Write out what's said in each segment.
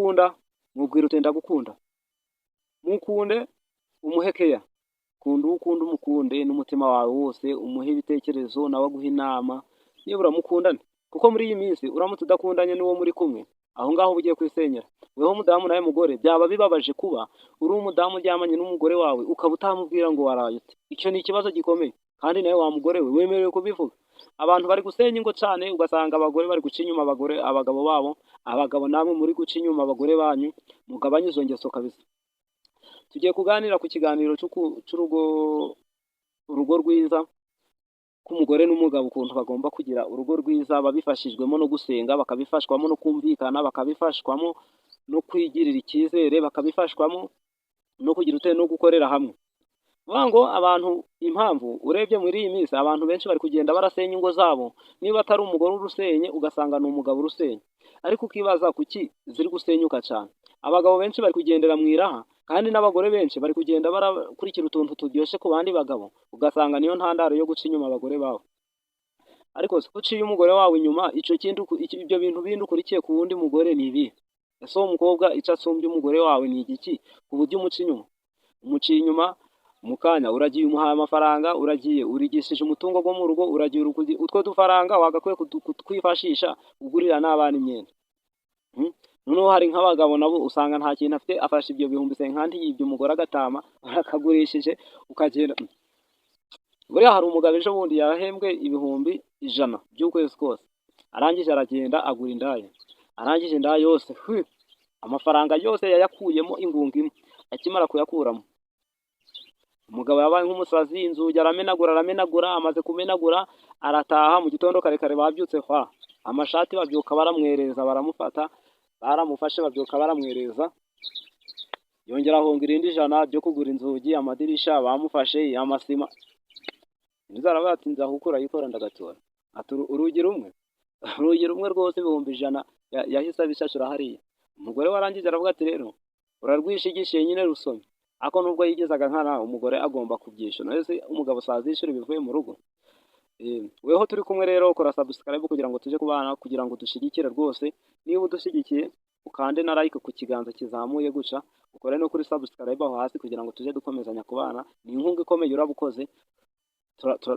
ukunda mubwira uti "Ndagukunda." Mukunde, umuhe keya. Kunda uwo ukunda, umukunde n'umutima wawe wose, umuhe ibitekerezo, nawe aguhe inama, nibura mukundane, kuko muri iyi minsi uramutse udakundanye n'uwo muri kumwe, aho ngaho uba ugiye kwisenyera. Weho mudamu nawe mugore, byaba bibabaje kuba uri umudamu uryamanye n'umugore wawe ukaba utamubwira ngo "Waraye ute?" Icyo ni ikibazo gikomeye. Kandi nawe wa mugore we, wemerewe kubivuga. Abantu bari gusenya ingo cyane, ugasanga abagore bari guca inyuma abagore, abagabo babo, abagabo namwe muri guca inyuma abagore banyu. Mugabanye izo ngeso kabisa. Tugiye kuganira ku kiganiro cy'urugo, urugo rwiza k'umugore n'umugabo, ukuntu bagomba kugira urugo rwiza babifashijwemo no gusenga, bakabifashwamo no kumvikana, bakabifashwamo no kwigirira icyizere, bakabifashwamo no kugira ute, no gukorera hamwe. Vuga ngo abantu, impamvu urebye muri iyi minsi abantu benshi bari kugenda barasenya ingo zabo, niba atari umugore urusenye, ugasanga ni umugabo urusenye, ariko ukibaza kuki ziri gusenyuka cyane. Abagabo benshi bari kugendera mu iraha, kandi n'abagore benshi bari kugenda barakurikira utuntu turyoshye ku bandi bagabo, ugasanga niyo ntandaro yo guca inyuma abagore babo. Ariko se ko uciye umugore wawe inyuma, ico kindi ibyo bintu bindi ukurikiye ku wundi mugore ni ibihe? Ese uwo mukobwa icyo asumbye umugore wawe ni igiki ku buryo umuca inyuma? Umuciye inyuma, mu kanya uragiye umuhaye amafaranga, uragiye urigishije umutungo wo mu rugo, uragiye utwo dufaranga wagakwiye kutwifashisha ugurira n'abana imyenda. Noneho hari nk'abagabo nabo usanga nta kintu afite, afashe ibyo bihumbi 50 yibye umugore, agatama akagurishije, ukagenda. Buriya hari umugabo ejo bundi yahembwe 100,000 by'ukwezi kose, arangije aragenda agura indaya, arangije indaya yose hwi, amafaranga yose yayakuyemo ingunga imwe. Akimara kuyakuramo, umugabo yabaye nk'umusazi, inzugi aramenagura, aramenagura. Amaze kumenagura arataha. Mu gitondo kare kare babyutse hwa amashati, babyuka baramwereza, baramufata, baramufashe, babyuka baramwereza. Yongera ahonga irindi 100 ryo kugura inzugi, amadirisha, bamufashe amasima. Inzu aravuga ati "Nzahukura yikora ndagatora." Ati "Urugi rumwe, urugi rumwe rwose 100,000." Yahise abishashura hariya. Umugore warangije aravuga ati "Rero urarwishigishiye nyine rusome." Ariko nubwo yigezaga nkana, umugore agomba kubyishyura. Ese umugabo sazishyura ibivuye mu rugo? Weho turi kumwe rero, kora subscribe kugira ngo tuje kubana, kugira ngo dushyigikire rwose. Niba udushyigikiye, ukande na like ku kiganza kizamuye guca, ukore no kuri subscribe aho hasi kugira ngo tujye dukomezanya kubana. Ni inkunga ikomeye uraba ukoze.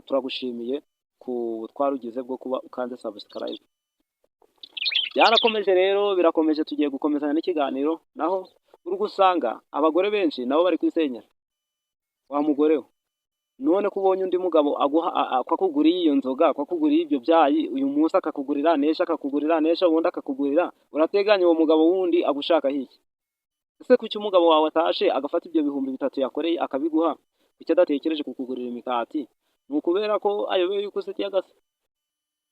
Turagushimiye ku butwari ugize bwo kuba ukanze subscribe. Byarakomeje rero, birakomeje, tugiye gukomezanya n'ikiganiro. Naho uri gusanga abagore benshi nabo bari kwisenyera. Wa mugore we, none ko ubonye undi mugabo aguha ko akuguriye iyo nzoga, ko akuguriye ibyo byayi uyu munsi, akakugurira n'ejo, akakugurira n'ejo ubundi akakugurira, urateganya uwo mugabo wundi agushakaho iki? Ese kuki umugabo wawe atashe agafata ibyo 3000 yakoreye akabiguha, kuki adatekereje kukugurira imikati? Ni ukubera ko ayobewe yuko usitiye agasa?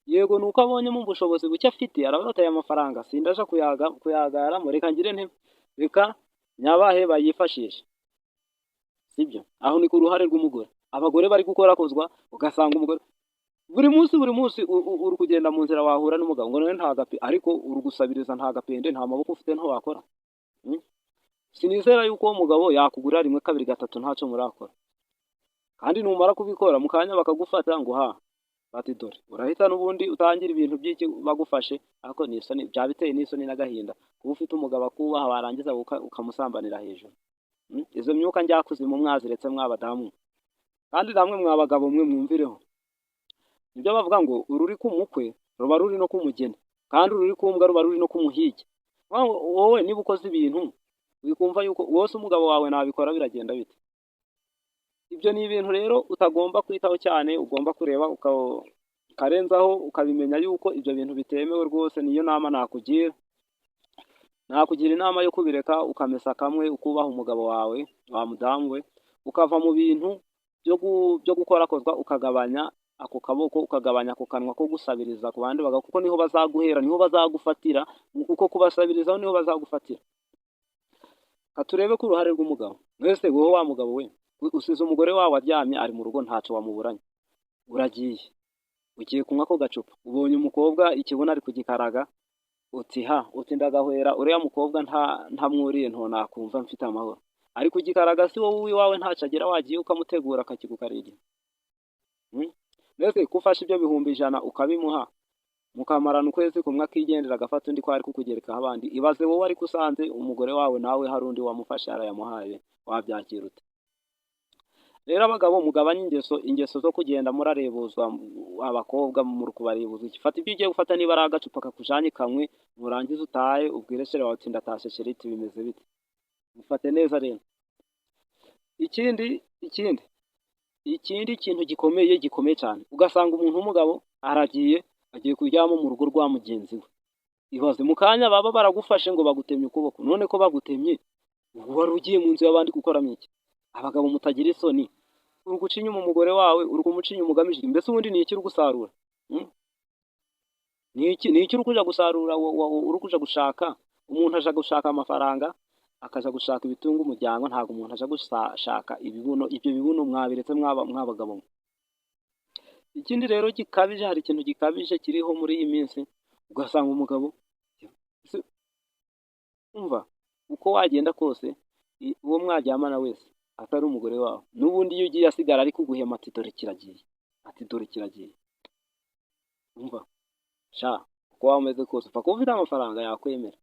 Yego, ni uko abonye mu bushobozi buke afite, aravuga ati "Aya mafaranga sindaja kuyagaramo, reka ngire nte, reka nyabahe bayifashishe." Sibyo? Aho ni ku ruhare rw'umugore. Abagore bari gukorakozwa, ugasanga umugore buri munsi, buri munsi uri kugenda mu nzira wahura n'umugabo ngo none nta gapi, ariko uri gusabiriza, nta gapende, nta maboko ufite, ntiwakora. Sinizera yuko uwo mugabo yakugura rimwe, kabiri, gatatu ntacyo murakora. Kandi numara kubikora, mu kanya bakagufata ngo ha, bati "Dore," urahita n'ubundi utangira ibintu by'iki bagufashe. Ariko ni isoni, byaba biteye n'isoni n'agahinda kuba ufite umugabo akubaha, warangiza ukamusambanira hejuru. Izo myuka njyakuzimu mwaziretse mwabadamu, kandi namwe mwabagabo mwe mwumvireho. Nibyo bavuga ngo ururi ku mukwe ruba ruri no ku mugeni, kandi ururi ku mbwa ruba ruri no ku muhigi. Wowe niba ukoze ibintu, wikumva yuko wose umugabo wawe nabikora biragenda bite. Ibyo ni ibintu rero utagomba kwitaho cyane, ugomba kureba ukarenzaho, ukabimenya yuko ibyo bintu bitemewe rwose. Niyo nama nakugira. Nakugira inama yo kubireka, ukamesa kamwe, ukubaha umugabo wawe, wa mudamu we, ukava mu bintu byo gukorakozwa, ukagabanya ako kaboko, ukagabanya ako kanwa ko gusabiriza ku bandi bagabo, kuko niho bazaguhera, niho bazagufatira, uko kubasabirizaho niho bazagufatira. Ka turebe ku ruhare rw'umugabo. Mwese, wowe wa mugabo we, usize umugore wawe aryamye, ari mu rugo, ntacyo wamuburanye, uragiye ugiye kunywa ako gacupa, ubonye umukobwa ikibuno ari kugikaraga, uti "Ha," uti "Ndagahwera uriya mukobwa, nta ntamwuriye nto nakumva mfite amahoro." Ari kugikaraga, si wowe iwawe ntacyo agira, wagiye ukamutegura akakigukarira. Mbese ko ufashe ibyo 100,000 ukabimuha, Mukamarana ukwezi kumwe akigendera, agafata undi ko ari kukugerekaho abandi. Ibaze wowe ariko usanze umugore wawe nawe hari undi wamufashe arayamuhaye, wabyakira ute? Rero abagabo, mugabanye ingeso zo kugenda murarebuzwa abakobwa, muri kubarebuza iki? Fata ibyo ugiye gufata, niba ari agacupa kakujanye kamwe, nurangiza utahe, ubwire chéri wawe uti: "Ndatashe chéri." Iti: "Bimeze bite?" Mufate neza. Rero ikindi kintu gikomeye, gikomeye cyane, ugasanga umuntu w'umugabo aragiye, agiye kuryama mu rugo rwa mugenzi we. Ibaze mu kanya baba baragufashe ngo bagutemye ukuboko. None ko bagutemye, ubu wari ugiye mu nzu y'abandi gukoramo iki? Abagabo mutagira isoni, uri guca inyuma umugore wawe, uri kumuca inyuma ugamije iki? Mbese ubundi ni iki uri gusarura? Ni iki uri kuja gusarura? Uri kuja gushaka? Umuntu aja gushaka amafaranga, akaja gushaka ibitunga umuryango. Ntabwo umuntu aja gushaka ibibuno. Ibyo bibuno mwabiretse mwaba mwabagabo mwe. Ikindi rero gikabije, hari ikintu gikabije kiriho muri iyi minsi, ugasanga umugabo, umva, uko wagenda kose, uwo mwaryamana wese atari umugore wawe, n'ubundi iyo ugiye asigara ari kuguhema ati: "Dore kiragiye," ati: "Dore kiragiye." Umva sha, uko waba umeze kose, upfa kuba ufite amafaranga yakwemera.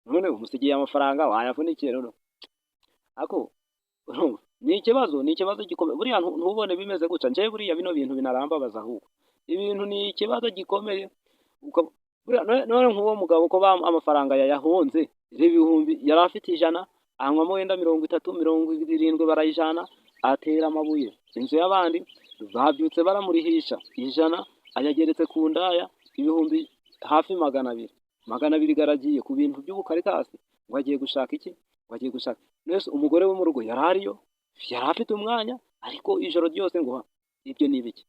None umusigiye amafaranga wayavunikiye. Rero ako urumva ni ikibazo, ni ikibazo gikomeye. Buriya ntubone bimeze gutya, njyewe buriya bino bintu binarambabaza. Ahubwo ibintu ni ikibazo gikomeye. Buriya none nk'uwo mugabo ko amafaranga yayahonze, reba ibihumbi yari afite 100, anywamo wenda 30, 70 barayijana, atera amabuye inzu y'abandi, babyutse baramurihisha 100, ayageretse ku ndaya, ibihumbi hafi 200, 200 garagiye ku bintu by'ubukaritasi, ngo agiye gushaka iki? Ngo agiye gushaka. Nese umugore we mu rugo yari ariyo, yari afite umwanya, ariko ijoro ryose ngo ibyo ni ibiki?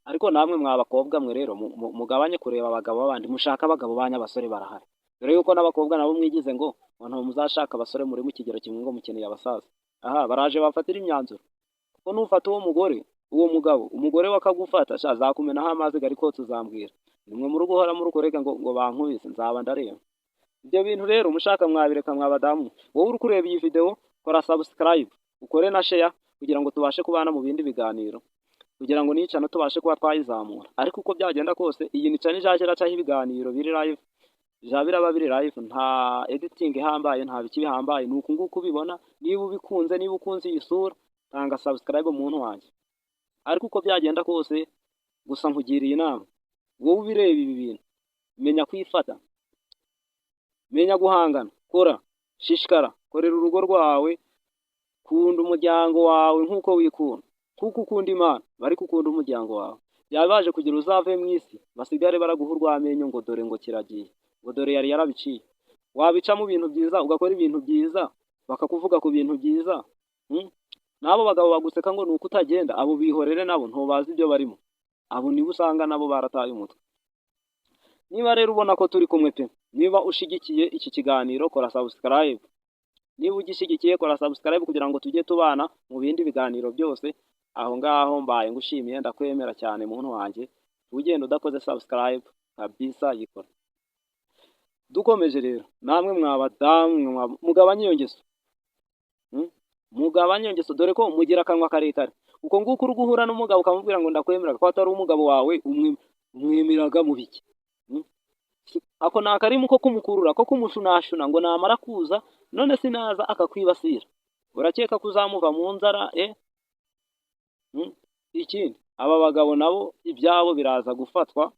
Ariko namwe mwa bakobwa mwe rero, mugabanye kureba abagabo b'abandi, mushaka abagabo banyu, abasore barahari. Dore yuko n'abakobwa nabo mwigize ngo ntabwo muzashaka abasore muri mu kigero kimwe, ngo mukeneye abasaza. Aha baraje bafatira imyanzuro, kuko nufata uwo mugore, uwo mugabo, umugore we akagufata sha, azakumenaho amazi gari kotsa. Uzambwira nimwe muri guhora muri kurega ngo bankubise, nzaba ndareba. Ibyo bintu rero mushaka mwabireka mwa badamu. Wowe uri kureba iyi video, kora subscribe, ukore na share, kugira ngo tubashe kubana mu bindi biganiro, kugira ngo n'iyi channel tubashe kuba twayizamura. Ariko uko byagenda kose, iyi ni channel izajya iracaho ibiganiro biri live, bizaba biraba biri live, nta editing ihambaye, nta biki bihambaye, ni uku nguku ubibona. Niba ubikunze, niba ukunze iyi sura, tanga subscribe, muntu wanjye. Ariko uko byagenda kose, gusa nkugiriye inama, wowe ubireba ibi bintu, menya kwifata, menya guhangana, kora, shishikara, korera urugo rwawe, kunda umuryango wawe nk'uko wikunda, kuko ukunda Imana bari gukunda umuryango wawe. Byaba baje kugira uzave mu isi basigare baraguha urw'amenyo ngo: "Dore ngo kiragiye," ngo: "Dore yari yarabiciye." Wabicamo ibintu byiza, ugakora ibintu byiza, bakakuvuga ku bintu byiza. N'abo bagabo baguseka ngo ni uko utagenda, abo bihorere, nabo ntubazi ibyo barimo. Abo nibo usanga nabo barataye umutwe. Niba rero ubona ko turi kumwe pe, niba ushigikiye iki kiganiro, kora subscribe. Niba ugishyigikiye, kora subscribe kugira ngo tujye tubana mu bindi biganiro byose. Aho ngaho mbaye ngushimiye, ndakwemera cyane, muntu wanjye. Ugenda udakoze subscribe kabisa, yikora. Dukomeje rero, namwe mwa badamu, mugabanye iyo ngeso. Mugabanye iyo ngeso, dore ko mugira akanwa karekare. Uko nguko uri guhura n'umugabo ukamubwira ngo ndakwemera, ko atari umugabo wawe, umwemeraga mu biki? Ako ni akarimu ko kumukurura, ko kumushunashuna, ngo namara kuza. None sinaza akakwibasira, urakeka ko uzamuva mu nzara? Ikindi, aba bagabo nabo ibyabo biraza gufatwa,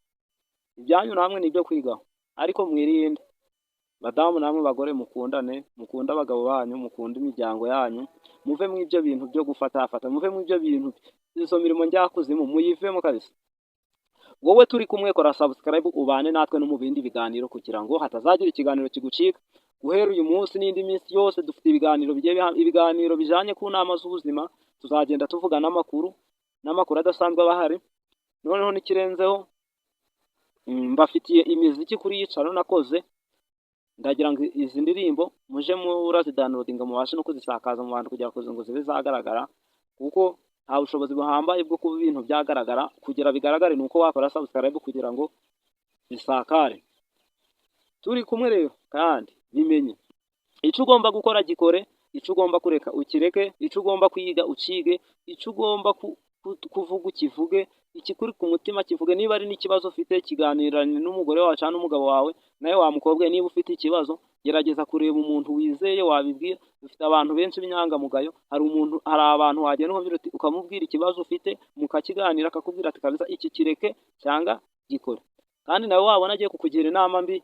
ibyanyu namwe ni ibyo kwigaho. Ariko mwirinde, badamu namwe bagore, mukundane, mukunde abagabo banyu, mukunde imiryango yanyu, muve mu ibyo bintu byo gufatafata, muve mu ibyo bintu, izo mirimo njyakuzimu muyivemo kabisa. Wowe turi kumwe, kora subscribe, ubane natwe no mu bindi biganiro, kugira ngo hatazagira ikiganiro kigucika. Guhera uyu munsi n'indi minsi yose dufite ibiganiro bigiye ibiganiro bijanye ku nama z'ubuzima. Tuzagenda tuvuga n'amakuru, n'amakuru adasanzwe aba ahari. Noneho n'ikirenzeho, mbafitiye imiziki kuri iyi channel nakoze. Ndagira ngo izi ndirimbo muje murazidownloadinga, mubashe no kuzisakaza mu bantu kugira ngo zibe zagaragara, kuko nta bushobozi buhambaye bwo kuba ibintu byagaragara. Kugira bigaragare ni uko wakora subscribe kugira ngo bisakare. Turi kumwe rero, kandi bimenye icyo ugomba gukora gikore, icyo ugomba kureka ukireke, icyo ugomba kwiga ukige, icyo ugomba kuvuga ukivuge, ikikuri ku mutima kivuge. Niba ari n'ikibazo ufite, kiganirane n'umugore wawe cyangwa n'umugabo wawe. Nawe wa mukobwa, niba ufite ikibazo, gerageza kureba umuntu wizeye wabibwira. Dufite abantu benshi b'inyangamugayo. Hari umuntu, hari abantu wagenda ukamubwira ukamubwira ikibazo ufite, mukakiganira, akakubwira ati: "Kabisa iki kireke cyangwa gikore." Kandi nawe wabona agiye kukugira inama mbi,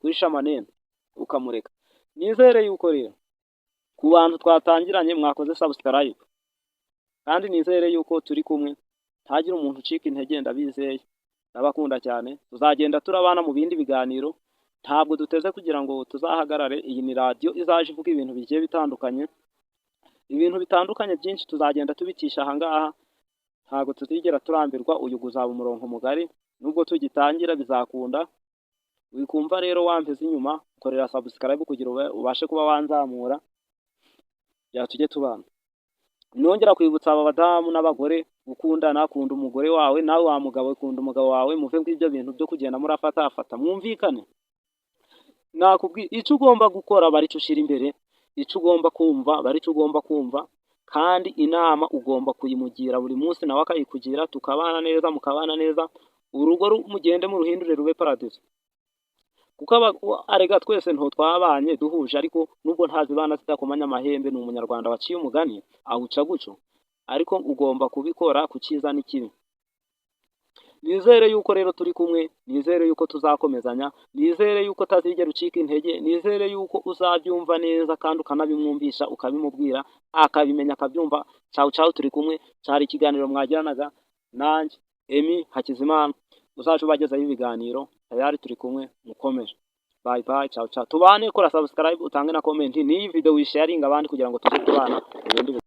kwisha amanene ukamureka. Nizere yuko rero ku bantu twatangiranye mwakoze subscribe, kandi nizere yuko turi kumwe, ntagire umuntu ucika intege. Ndabizeye, ndabakunda cyane. Tuzagenda turabana mu bindi biganiro, ntabwo duteze kugira ngo tuzahagarare. Iyi ni radiyo izaje ivuga ibintu bigiye bitandukanye, ibintu bitandukanye byinshi tuzagenda tubicisha aha ngaha. Ntabwo tuzigera turambirwa. Uyu uzaba umurongo mugari nubwo tugitangira, bizakunda. Wikumva rero wampeze inyuma, korera subscribe kugira ubashe kuba wanzamura, bya tujye tubana. Nongera kwibutsa aba badamu n'abagore gukundana. Kunda umugore wawe, nawe wa mugabo kunda umugabo wawe. Muve ibyo bintu byo kugenda murafatafata, mwumvikane. Nakubwiye icyo ugomba gukora, barico ushyira imbere, icyo ugomba kumva barico ugomba kumva, kandi inama ugomba kuyimugira buri munsi, nawe akayikugira, tukabana neza, mukabana neza. Urugo mugende muruhindure rube paradizo, kuko arega twese nto twabanye duhuje. Ariko nubwo ntazibana zidakomanya amahembe, ni Umunyarwanda waciye umugani awuca guco, ariko ugomba kubikora ku cyiza n'ikibi. Nizere yuko rero turi kumwe, nizere yuko tuzakomezanya, nizere yuko utazigera ucika intege, nizere yuko uzabyumva neza kandi ukanabimwumvisha, ukabimubwira akabimenya, akabyumva. Cawu cawu, turi kumwe. Cyari ikiganiro mwagiranaga nanjye Emi Hakizimana, uzaje ubagezaho ibiganiro. Tayari turi kumwe, mukomere. Bye bye, ciao ciao, tubane. Kora subscribe, utange na comment n'iyi video, wisharinga abandi kugira ngo tuze tubana mu bindi.